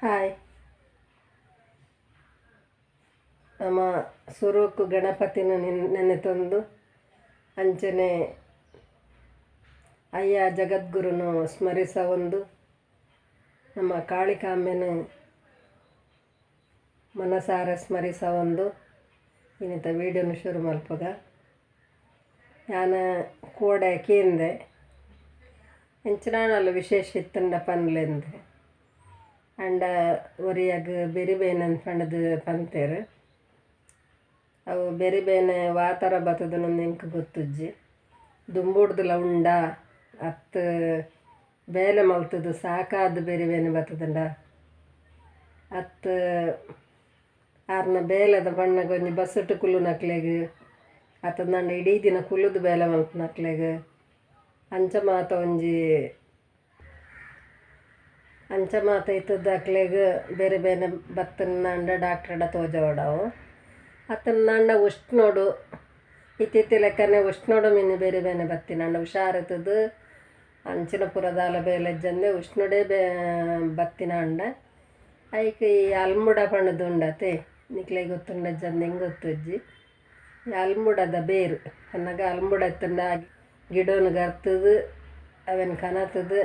Hi. ನಮ್ಮ ಸುರುಕು ಗಣಪತಿನ ನೆನೆತೊಂದು ಅಂಚನೆ ಅಯ್ಯ ಜಗದ್ಗುರುನು ಸ್ಮರಿಸವೊಂದು ನಮ್ಮ ಕಾಳಿಕಾಂಬೆನ ಮನಸಾರ ಸ್ಮರಿಸವೊಂದು ಇನ್ನಿತ ವೀಡಿಯೋನು ಶುರು ಮಲ್ಪುಗ. ಯಾನ ಕೋಡೆ ಕೇಂದೆ ಎಂಚಿನಾನಲ್ಲ ವಿಶೇಷ ಇತ್ತಂಡ ಪನ್ಲೆಂದೆ ಅಂಡ ಒರಿಯಾಗ ಬೆರಿಬೇನನ್ ಪಂಡದು ಪಂತೇರು. ಅವು ಬೆರಿಬೇನೆ ವಾತರ ಬತ್ತದನೊಂದು ಎಂಕ್ ಗೊತ್ತುಜ್ಜಿ. ದುಂಬುಡ್ದಲ ಉಂಡ ಅತ್ತು ಬೇಲೆ ಮಲ್ತದು ಸಾಕಾದ ಬೆರಿಬೇನೆ ಬತ್ತದಂಡ ಅತ್ತು ಆರ್ನ ಬೇಲೆದ ಬಣ್ಣಗ ಒಂಜಿ ಬಸ್ಸುಟು ಕುಲ್ಲುನಕ್ಲೆಗ್ ಅತ್ತಂಡ ಇಡೀ ದಿನ ಕುಲ್ಲುದು ಬೇಲೆ ಮಲ್ಪುನಕ್ಲೆಗ್ ಅಂಚ ಮಾತ ಒಂಜಿ ಅಂಚ ಮಾತ ಇತ್ತದಕ್ಲೆಗ್ ಬೇರೆ ಬೇನೆ ಬತ್ತಂಡ ಡಾಕ್ಟ್ರಡ ತೋಜವಡವು. ಅತ್ತಂಡ ಉಷ್ಣೋಡು ಇತ್ತಿತ್ತಿ ಲೆಕ್ಕನೆ ಉಷ್ಣೋಡು ಮಿನಿ ಬೇರೆ ಬೇನೆ ಬತ್ತಿನಂಡ ಹುಷಾರಿತ್ತದು ಅಂಚಿನ ಪುರದಾಲ ಬೇಲೆ ಜಂದೆ ಉಷ್ಣೋಡೆ ಬೇ ಬತ್ತಿನ ಅಂಡ ಐಕ್ ಈ ಅಲ್ಮುಡ ಪಂಡದು ಉಂಡತೆ ನಿಕ್ಲೆ ಗೊತ್ತುಂಡ ಜಂದೆ ಹೆಂಗೆ ಗೊತ್ತುಜ್ಜಿ. ಅಲ್ಮುಡದ ಬೇರು ಅನ್ನಾಗ ಅಲ್ಮುಡ ಇತ್ತಂಡ ಗಿಡವನ್ನು ಗರ್ತದು ಅವೆನ್ ಕನತದು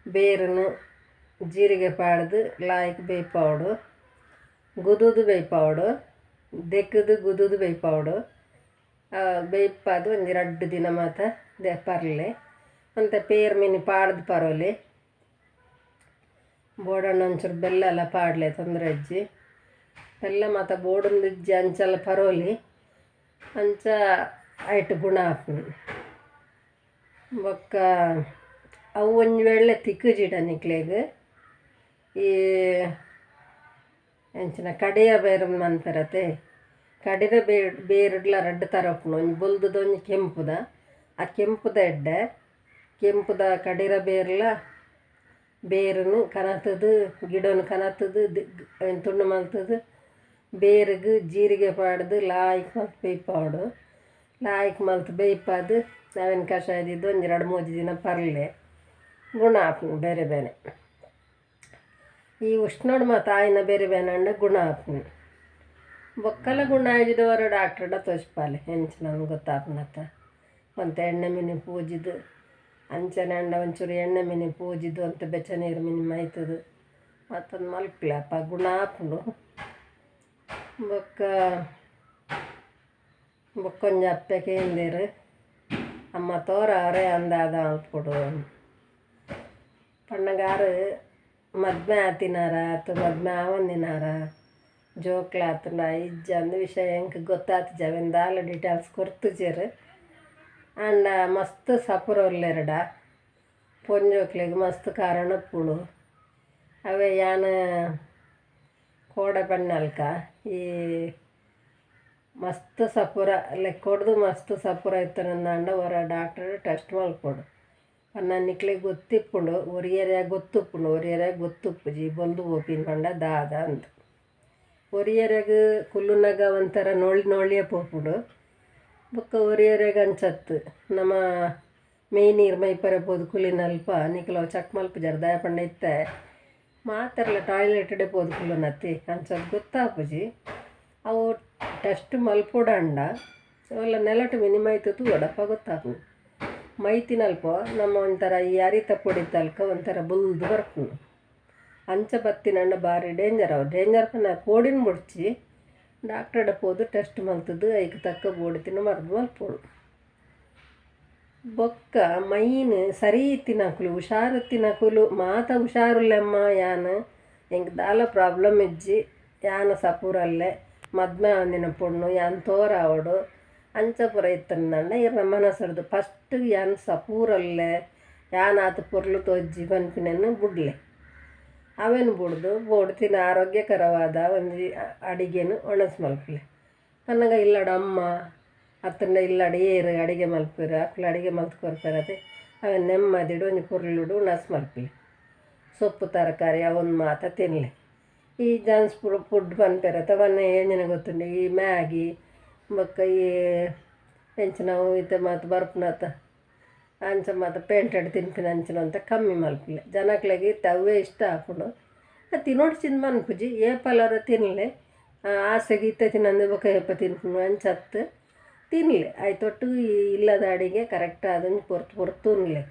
ಬೇರನ್ನು ಜೀರಿಗೆ ಪಾಡ್ದು ಲಾಯ್ಕ್ ಬೇಯ್ಪಾವಡು ಗುದುದು ಬೇಯ್ಪಾವಡು ದೆಕ್ಕದು ಗುದುದು ಬೇಯ್ಪಾವಡು ಬೇಯ್ಪಾದು ಒಂಜಿ ರಡ್ಡು ದಿನ ಮಾತ ದೆ ಪರ್ಲೆ ಅಂತೆ ಪೇರ್ ಮೀನು ಪಾಡ್ದು ಪರೋಲಿ ಬೋಡಣ್ಣ ಒಂಚೂರು ಬೆಲ್ಲ ಎಲ್ಲ ಪಾಡ್ಲೆ ತೊಂದರೆ ಅಜ್ಜಿ ಬೆಲ್ಲ ಮಾತ ಬೋಡೊಂದು ಇಜ್ಜಿ ಅಂಚೆಲ್ಲ ಪರೋಲಿ ಅಂಚ ಐಟ್ ಗುಣ ಆಪುಂಡು. ಬೊಕ್ಕ ಅವು ಒಂಜಿ ವೇಳೆ ತಿಕ್ಕುಜಿಡ ನಿಕ್ಲೆಗ್ ಈ ಎಂಚಿನ ಕಡೆಯ ಬೇರು ಮನ್ಪೆರತೆ ಕಡಿರ ಬೇರುಡ್ಲ ರಡ್ಡು ಥರ ಉಪ್ಪುಂಡು. ಒಂಜಿ ಬೊಲ್ದುದ ಒಂಜಿ ಕೆಂಪುದ. ಆ ಕೆಂಪುದ ಎಡ್ಡೆ ಕೆಂಪುದ ಕಡಿರ ಬೇರ್ಲ ಬೇರುನು ಕನತದು ಗಿಡನು ಕನತದು ತುಂಡು ಮಲ್ತದು ಬೇರುಗು ಜೀರಿಗೆ ಪಾಡ್ದು ಲಾಯ್ಕ್ ಮಲ್ತ್ ಬೇಯ್ಪಾವಡು. ಲಾಯ್ಕ್ ಮಲ್ತ್ ಬೇಯ್ಪಾದು ಅವೆನ್ ಕಷಾಯ ದಿದ್ದು ಒಂಜಿ ರಡ್ಡು ಮೂಜಿ ದಿನ ಪರ್ಲೆ ಗುಣ ಆಪುಂಡು ಬೇರೆ ಬೇನೆ. ಈ ಉಷ್ಣೋಡು ಮಾತ ಆಯಿನ ಬೇರೆ ಬೇನೆ ಅಂಡ ಗುಣ ಆಪುಂಡು. ಬೊಕ್ಕಲ ಗುಣ ಆಯಿದವರು ಡಾಕ್ಟ್ರಡ ತೋಜ್ಪಾಲೆ ಎಂಚಿನ ಗೊತ್ತಾಪುನತ್ತ. ಒಂತೆ ಎಣ್ಣೆ ಮಿನಿ ಪೂಜಿದು ಅಂಚನೆ ಅಂಡ ಒಂಚೂರು ಎಣ್ಣೆ ಮಿನಿ ಪೂಜಿದು ಒಂತೆ ಬೆಚ್ಚ ನೀರು ಮಿನಿ ಮೈತದು ಮತ್ತೊಂದು ಮಲ್ಪಲೆ ಅಪ್ಪ ಗುಣ ಆಪುಂಡು. ಬೊಕ್ಕ ಬೊಕ್ಕೊಂಜಿ ಅಪ್ಪೆ ಕೇಂದೇರು ಅಮ್ಮ ತೋರ ಅವರೇ ಅಂದಾದ ಮಲ್ಪೊಡು ಪಣ್ಣಗಾರು ಮದ್ಮೆ ಆತಿನಾರ ಅತ್ತು ಮದ್ಮೆ ಆವಂದಿನಾರ ಜೋಕ್ಲಾತುಂಡ ಇಜ್ಜ ಅಂದ್ ವಿಷಯ ಎಂಕ್ ಗೊತ್ತಾತಿಜ ಅವೆನ್ ದಾಲ ಡೀಟೇಲ್ಸ್ ಕೊರ್ತುಜೆರ್. ಆಂಡ ಮಸ್ತ್ ಸಪುರ ಉಲ್ಲೆರ್ಡ ಪೊಂಜೋಕ್ಲೆಗ್ ಮಸ್ತ್ ಕಾರಣ ಉಪ್ಪುಂಡು. ಅವೇ ಯಾನ್ ಕೋಡೆ ಪಣ್ಣಲ್ಕ ಈ ಮಸ್ತ್ ಸಪುರ ಲೆಕ್ಕೊಡ್ದು ಮಸ್ತ್ ಸಪುರ ಇತ್ತನಂದಾಂಡ ಒರ ಡಾಕ್ಟರ್ ಟೆಸ್ಟ್ ಮಲ್ಪೊಡು. ಪನ್ನ ನಿಕ್ಲೆಗ್ ಗೊತ್ತಿಪ್ಪುಂಡು ಒರಿಯರೆ ಗೊತ್ತುಪ್ಪುಂಡು ಒರಿಯರೆ ಗೊತ್ತುಪ್ಪುಜಿ ಬೊಲ್ದು ಪೋಪಿನ ಪಂಡ ದಾದ ಅಂದ್. ಒರಿಯರೆಗ್ ಕುಲ್ಲುನಗ ಒಂಥರ ನೋಳಿ ನೋಳಿಯೇ ಪೋಪುಂಡು. ಬೊಕ್ಕ ಒರಿಯರೆಗ್ ಅಂಚತ್ತು ನಮ ಮೇಯ್ ನೀರು ಮೈಪರೆ ಪೋದು ಕುಲ್ಲಿನಲ್ಪ ನಿಕುಲು ಅವು ಚೆಕ್ ಮಲ್ಪುಜರ್ ದಾಯೆ ಪಂಡ ಇತ್ತೆ ಮಾತೆರ್ಲ ಟಾಯ್ಲೆಟ್ಡೆ ಪೋದು ಕುಲ್ಲುನತ್ತಿ ಅಂಚದ್ ಗೊತ್ತಾಪುಜಿ. ಅವು ಟೆಸ್ಟ್ ಮಲ್ಪೊಡಂಡ ಅವೆಲ್ಲ ನೆಲಟ್ ಮಿನಿ ಮೈತ್ ತೂವೊಡಪ್ಪ ಗೊತ್ತಾಪುಂಡು. ಮೈತಿನಲ್ಪ ನಮ್ಮ ಒಂಥರ ಈ ಅರಿತ ಪೊಡಿತಲ್ಕ ಒಂಥರ ಬೊಲ್ದು ಬರ್ಪುಂಡು. ಅಂಚ ಬತ್ತಿನಂಡ ಬಾರಿ ಡೇಂಜರ್ ಅವು. ಡೇಂಜರ್ ಪಂಡ ಪೋಡಿನ ಬೊಡ್ಚಿ ಡಾಕ್ಟ್ರಡ ಪೋದು ಟೆಸ್ಟ್ ಮಲ್ತದು ಐಕ್ ತಕ್ಕ ಬೋಡಿತಿನ ಮರ್ದ್ ಮಲ್ಪೊಡು. ಬೊಕ್ಕ ಮೈನ್ ಸರಿ ಇತ್ತಿನಕುಲು ಹುಷಾರು ಇತ್ತಿನಕುಲು ಮಾತ ಹುಷಾರುಲ್ಲೆಮ್ಮ ಯಾನ್ ಎಂಕ್ ದಾಲ ಪ್ರಾಬ್ಲಮ್ ಇಜ್ಜಿ ಯಾನ್ ಸಪೂರಲ್ಲೆ ಮದ್ಮೆ ಆವಂದಿನ ಪೊಣ್ಣು ಯಾನ್ ತೋರಾವೊಡು ಅಂಚ ಪೂರ ಇತ್ತಂಡ ಇರ್ನ ಮನಸ್ಸುಡ್ದು ಫಸ್ಟ್ ಯಾನ್ ಸಪೂರಲ್ಲೆ ಯಾನ್ ಆತ್ ಪೊರ್ಲು ತೋಜ್ಜಿ ಪನ್ಪಿನೆನ್ ಬುಡ್ಲೆ. ಅವೆನ್ ಬುಡ್ದು ಬೋಡ್ತಿನ ಆರೋಗ್ಯಕರವಾದ ಒಂಜಿ ಅಡಿಗೆನ್ ಒಣಸ್ ಮಲ್ಪುಲೆ. ಪನ್ನಗ ಇಲ್ಲಡ ಅಮ್ಮ ಅತ್ತಂಡ ಇಲ್ಲಡ ಏರು ಅಡಿಗೆ ಮಲ್ಪೆರ್ ಅಕ್ಲು ಅಡಿಗೆ ಮಲ್ತ್ ಕೊರ್ಪೆರತೆ ಅವೆನ್ ನೆಮ್ಮದಿಡ್ ಒಂಜಿ ಪೊರ್ಲುಡು ಉಣಸ್ ಮಲ್ಪುಲೆ. ಸೊಪ್ಪು ತರಕಾರಿ ಅವೊಂದು ಮಾತ ತಿನ್ಲೆ. ಈ ಜಂಕ್ಸ್ ಫುಡ್ ಪನ್ಪೆರತ ಅವನ್ನ ಎಂಚಿನ ಗೊತ್ತುಂಡು ಈ ಮ್ಯಾಗಿ ಬೊಕ್ಕ ಈ ಎಂಚಿನವು ಇತ್ತೆ ಮಾತ ಬರ್ಪುನತ ಅಂಚ ಮಾತ ಪೇಂಟೆಡ್ ತಿನ್ಪಿನ ಅಂಚಿನ ಅಂತ ಕಮ್ಮಿ ಮಲ್ಪುಲೆ. ಜನಕ್ಲೆಗ್ ಇತ್ತೆ ಅವೇ ಇಷ್ಟ ಆಪುಂಡು. ತಿನ್ನೋಡ್ಚಿಂದ ಮನ್ಪುಜಿ ಏಪಲರ ತಿನ್ಲೆ ಆಸೆಗೆ ಇತ್ತೆ ತಿನ್ನಂದೆ ಬೊಕ ಏಪ ತಿನ್ಪುನು ಅಂಚತ್ತು ತಿನ್ಲೆ ಐತೊಟ್ಟು ಈ ಇಲ್ಲದ ಅಡಿಗೆ ಕರೆಕ್ಟ್ ಆದೊಂಜಿ ಪೊರ್ತು ಪೊರ್ತು ಉನ್ಲೆ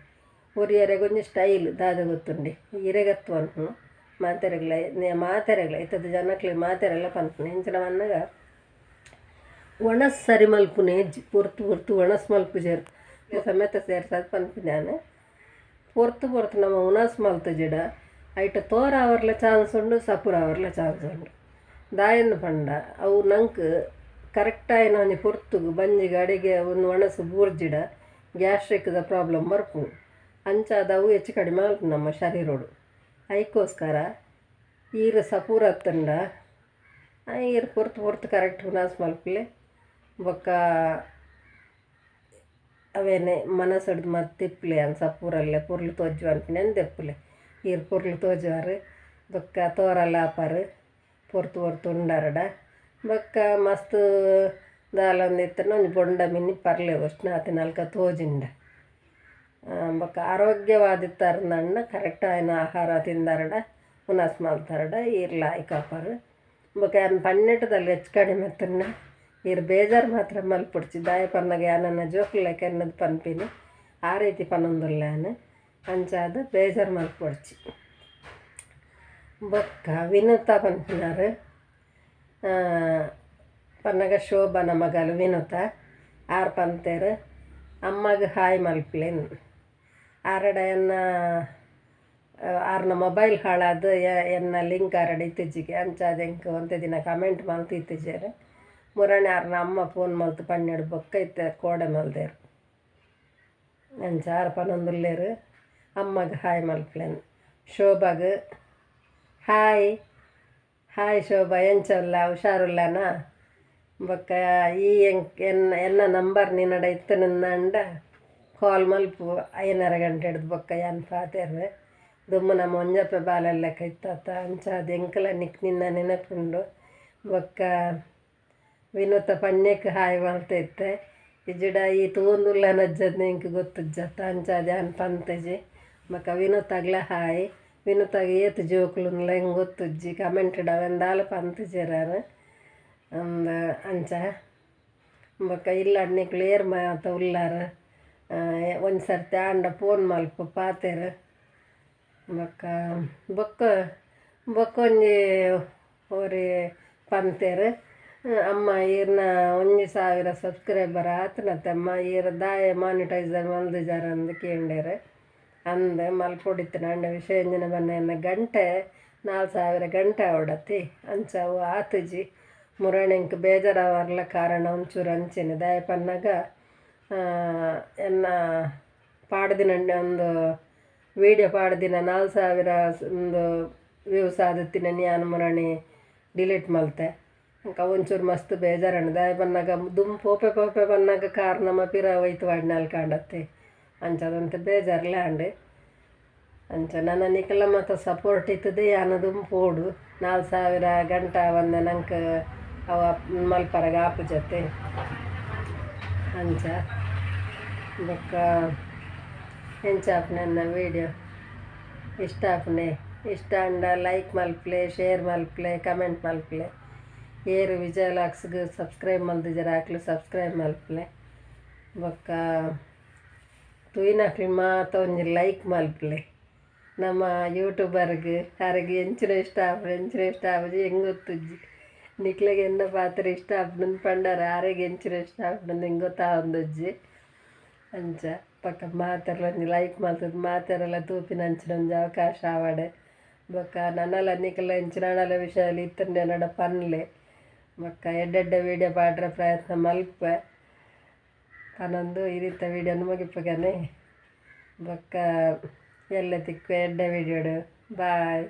ಒರಿಯರೆಗೊಂಜಿ ಒಂಜಿ ಸ್ಟೈಲ್ ದಾದ ಗೊತ್ತುಂಡೆ ಇರೆಗತ್ತು ಪನ್ಪುನು ಮಾತೆರೆಗ್ಲ ಮಾತೆರೆಗ್ಲ ಇತ್ತದ ಜನಕ್ಲೆ ಮಾತೆರೆಲ್ಲ ಪನ್ಪುನು ಇಂಚಿನ ಪನ್ನಗ ಒಣಸ್ ಸರಿ ಮಲ್ಪುನೆ ಇಜ್ಜಿ ಪೊರ್ತು ಪೊರ್ತು ಒಣಸ್ ಮಲ್ಪುಜೆರ್ ಸಮೇತ ಸೇರ್ಸಾದ್ ಪನ್ಪಿನಾನು ಪೊರ್ತು ಪೊರ್ತು ನಮ್ಮ ಉಣಸ್ ಮಲ್ತುಜಿಡ ಐಟ ತೋರ ಆವರ್ಲ ಚಾನ್ಸ್ ಉಂಡು ಸಪುರ ಆವರ್ಲ ಚಾನ್ಸ್ ಉಂಡು ದಾಯೆಂದ್ ಪಂಡ ಅವು ನಂಕ್ ಕರೆಕ್ಟಾಯಿನ ಒಂಜಿ ಪೊರ್ತುಗು ಬಂಜಿಗ್ ಅಡಿಗೆ ಒಂದು ಒಣಸು ಬೂರ್ಜಿಡ ಗ್ಯಾಸ್ಟ್ರಿಕ್ದ ಪ್ರಾಬ್ಲಮ್ ಬರ್ಪುಂಡು ಅಂಚಾದ್ ಅವು ಹೆಚ್ಚು ಕಡಿಮೆ ಮಲ್ಪುಂಡು ನಮ್ಮ ಶರೀರೊಡು ಐಕೋಸ್ಕರ ಈರ್ ಸಪೂರ ಅತ್ತಂಡ ಈರ್ ಪೊರ್ತು ಪೊರ್ತು ಕರೆಕ್ಟ್ ಉಣಸ್ ಮಲ್ಪುಲೆ ಬೊಕ್ಕ ಅವೇನೆ ಮನಸ್ಸುಡ್ದು ಮಸ್ತ್ ಇಪ್ಪುಲೆ ಅನ್ ಸಪೂರಲ್ಲೆ ಪೊರ್ಲು ತೋಜು ಪನ್ಪಿನೆನ್ ದೆಪ್ಪುಲೆ ಈರ್ ಪೊರ್ಲು ತೋಜುವರ್ ಬೊಕ್ಕ ತೋರಲ ಆಪರ್ ಪೊರ್ತು ಪೊರ್ತು ಉಂಡರಡ ಬೊಕ್ಕ ಮಸ್ತ್ ದಾಲೊಂದು ಇತ್ತಂಡ ಒಂಜಿ ಬೊಂಡ ಮಿನಿ ಪರ್ಲೆ ಉಷ್ಣ ಆತಿನಲ್ಕ ತೋಜಿಂಡ ಬೊಕ್ಕ ಆರೋಗ್ಯವಾದಿತ್ತಾರಂದಂಡ ಕರೆಕ್ಟ್ ಆಯಿನ ಆಹಾರ ತಿಂದರಡ ಉಣಸ್ ಮಲ್ತಾರಡ ಈರ್ ಲಾಯ್ಕ್ ಆಪರ್ ಬೊಕ್ಕ ಯಾನ್ ಪನ್ನೆಟ್ಟದಲ್ಲಿ ಹೆಚ್ಚು ಕಡಿಮೆ ಇತ್ತಂಡ ಈರ್ ಬೇಜಾರು ಮಾತ್ರ ಮಲ್ಪೊಡ್ಚಿ ದಾಯೆ ಪನ್ನಗ ಯಾನನ್ನ ಜೋಕುಲೆ ಕೆನ್ನದ್ ಪನ್ಪಿನಿ ಆ ರೀತಿ ಪನೊಂದುಲ್ಲೆ ಯಾನ್ ಅಂಚಾದ್ ಬೇಜಾರು ಮಲ್ಪೊಡ್ಚಿ ಬೊಕ್ಕ ವಿನುತಾ ಪನ್ಪಿನಾರ್ ಪನ್ನಗ ಶೋಭನ ಮಗಲು ವಿನುತಾ ಆರ್ ಪಂತೆರ್ ಅಮ್ಮಗ್ ಹಾಯ್ ಮಲ್ಪುಲೆನ್ ಆರಡ ಎನ್ನ ಆರ್ನ ಮೊಬೈಲ್ ಹಾಳಾದ್ ಎನ್ನ ಲಿಂಕ್ ಆರಡ ಇತ್ತಿಜ್ಜಿಗೆ ಅಂಚಾದ್ ಎಂಕ್ ಒಂತೆ ದಿನ ಕಮೆಂಟ್ ಮಲ್ತ್ ಇತ್ತಿಜೆರ್ ಮುರಣೆ ಆರ್ನ ಅಮ್ಮ ಫೋನ್ ಮಲ್ತ್ ಪನ್ನೆಡ್ ಬೊಕ್ಕ ಇತ್ತೆ ಕೋಡೆ ಮಲ್ದೆರ್ ಅಂಚ ಆರ್ ಪನೊಂದುಲ್ಲೆರ್ ಅಮ್ಮಗ್ ಹಾಯ್ ಮಲ್ಪುಲೆನ್ ಶೋಭಾಗ್ ಹಾಯ್ ಹಾಯ್ ಶೋಭಾ ಎಂಚ ಉಲ್ಲ ಹುಷಾರುಲ್ಲನಾ ಬೊಕ್ಕ ಈ ಎನ್ನ ಎನ್ನ ನಂಬರ್ ನಿನ್ನಡ ಇತ್ತುಂಡ ಕಾಲ್ ಮಲ್ಪು 5:30 ಗಂಟೆ ಹಿಡ್ದು ಬೊಕ್ಕ ಯಾನ್ ಪಾತೆರ್ವೆ ದುಂಬು ನಮ್ಮ ಒಂಜಪ್ಪೆ ಬಾಲೆಲ್ ಲೆಕ್ಕ ಇತ್ತತ್ತ ಅಂಚಾದ್ ಎಂಕಲ ನಿಕ್ ನಿನ್ನ ನೆನಪುಂಡು ಬೊಕ್ಕ ವಿನೋತ ಪನ್ಯಕ್ ಹಾಯ್ ಮಲ್ತೆ ಇತ್ತೆ ಇಜ್ಜಿಡ ಈ ತೂವೊಂದುಲ್ಲ ನಜ್ಜದ್ ಎಂಕ್ ಗೊತ್ತುಜ್ಜತ್ತ ಅಂಚಾದ್ ಯಾನ್ ಪಂತೆಜಿ ಬೊಕ್ಕ ವಿನೋತಾಗ್ಲ ಹಾಯ್ ವಿನೋತಾಗ್ ಏತ್ ಜೋಕುಲುಂಡ್ಲ ಎಂಕ್ ಗೊತ್ತುಜ್ಜಿ ಕಮೆಂಟ್ ಅವೆನ್ ದಾಲ ಪಂತುಜೆರ್ ಆರ್ ಅಂದ್ ಅಂಚ ಬೊಕ್ಕ ಇಲ್ಲಡ್ ನಿಕ್ಲು ಏರ್ ಮಾತ ಉಲ್ಲಾರ್ ಒಂಜಿ ಸರ್ತಿ ಆಂಡ ಫೋನ್ ಮಲ್ಪು ಪಾತೆರ್ ಬೊಕ್ಕ ಬೊಕ್ಕ ಬೊಕ್ಕ ಒಂಜಿ ಒರಿ ಪಂತೆರ್ ಅಮ್ಮ ಈರ್ನ 1000 ಸಬ್ಸ್ಕ್ರೈಬರ್ ಆತನತ್ತಮ್ಮ ಈರ್ ದಾಯೆ ಮಾನಿಟೈಸರ್ ಮಲ್ದಿಜಾರ್ ಅಂದ್ ಕೇಂಡೆರ್ ಅಂದ್ ಮಲ್ಪೊಡಿತ್ತಿನ ಆಂಡ ವಿಷಯ ಎಂಜಿನ ಬನ್ನ ಎನ್ನ ಗಂಟೆ 4000 ಗಂಟೆ ಆವಡತಿ ಅಂಚ ಅವು ಆತುಜಿ ಮುರಣೆ ಎಂಕ್ ಬೇಜಾರಾವರ್ಲ ಕಾರಣ ಒಂಚೂರು ಅಂಚೆನೆ ದಾಯೆ ಪನ್ನಗ ಎನ್ನ ಪಾಡ್ದಿನ ಒಂದು ವೀಡಿಯೋ ಪಾಡ್ದಿನ 4000 ಒಂದು ವ್ಯೂಸ್ ಆದಿತ್ತಿನ ಯಾನ್ ಮುರಣಿ ಡಿಲೀಟ್ ಮಲ್ತೆ ಅಂಕ ಒಂಚೂರು ಮಸ್ತ್ ಬೇಜಾರಾಂಡ್ ದಾಯೆ ಪನ್ನಗ ದುಂಬು ಪೋಪೆ ಪೋಪೆ ಪನ್ನಗ ಕಾರ್ ನಮ ಪಿರ ಒಯ್ತು ವಾಡ್ನಾಲ್ ಕಾಂಡತ್ತೆ ಅಂಚ ಬೇಜಾರ್ಲ ಆಂಡ್ ಅಂಚ ನನ ನಿಕಲ ಮಾತ ಸಪೋರ್ಟ್ ಇತ್ತದೆ ಯಾನ್ ದುಂಬು ಪೋಡು 4000 ಗಂಟೆ ಆವಂದೆ ನಂಕ್ ಅವ ಮಲ್ಪರಗ ಆಪುಜತ್ತೆ ಅಂಚ ಬೊಕ್ಕ ಎಂಚ ಆಪುಂಡು ಎನ್ನ ವೀಡಿಯೋ ಇಷ್ಟ ಆಪುಂಡೆ ಇಷ್ಟ ಆಂಡ ಲೈಕ್ ಮಲ್ಪುಲೆ ಶೇರ್ ಮಲ್ಪುಲೆ ಕಮೆಂಟ್ ಮಲ್ಪುಲೆ ಏರು ವಿಜಯ ವ್ಲಾಗ್ಸ್ಗ್ ಸಬ್ಸ್ಕ್ರೈಬ್ ಮಲ್ದಿಜೆರ್ ಆಕ್ಲು ಸಬ್ಸ್ಕ್ರೈಬ್ ಮಲ್ಪುಲೆ ಬೊಕ್ಕ ತೂಯಿನಕ್ಲು ಮಾತ ಒಂಜಿ ಲೈಕ್ ಮಲ್ಪುಲೆ ನಮ್ಮ ಯೂಟ್ಯೂಬರ್ಗ್ ಅರೆಗ್ ಎಂಚಿನ ಇಷ್ಟ ಆಪುಂಡು ಎಂಚಿನ ಇಷ್ಟ ಆಪುಜಿ ಎಂಕ್ ಗೊತ್ತುಜ್ಜಿ ನಿಕ್ಲೆಗ್ ಎನ್ನ ಪಾತ್ರ ಇಷ್ಟ ಆಪುಂಡು ಪಂಡರ್ ಆರೆಗ್ ಎಂಚಿನ ಇಷ್ಟ ಆಪುಂಡು ಎಂಕ್ ಗೊತ್ತಾವೊಂದುಜ್ಜಿ ಅಂಚ ಪಕ್ಕ ಮಾತೆರ್ಲ ಒಂಜಿ ಲೈಕ್ ಮಲ್ತುದು ಮಾತೆರೆಲ ತೂಪಿನ ಅಂಚಿನ ಒಂಜಿ ಅವಕಾಶ ಆವಡ್ ಬೊಕ್ಕ ನನಲ ನಿಕಲ ಎಂಚಿನ ವಿಷಯ ಇತ್ತುಂಡ ಎನ್ನಡ ಪನ್ಲೆ ಬೊಕ್ಕ ಎಡ್ಡೆಡ್ಡೆ ವೀಡಿಯೋ ಪಾಡ್ರೆ ಪ್ರಯತ್ನ ಮಲ್ಪೆ ಪನೊಂದು ಈ ರೀತ ವೀಡಿಯೋನು ಮುಗಿಪುಗನೆ ಬೊಕ್ಕ ಎಲ್ಲ ತಿಕ್ಕು ಎಡ್ಡೆ ವೀಡಿಯೋಡು ಬಾಯ್.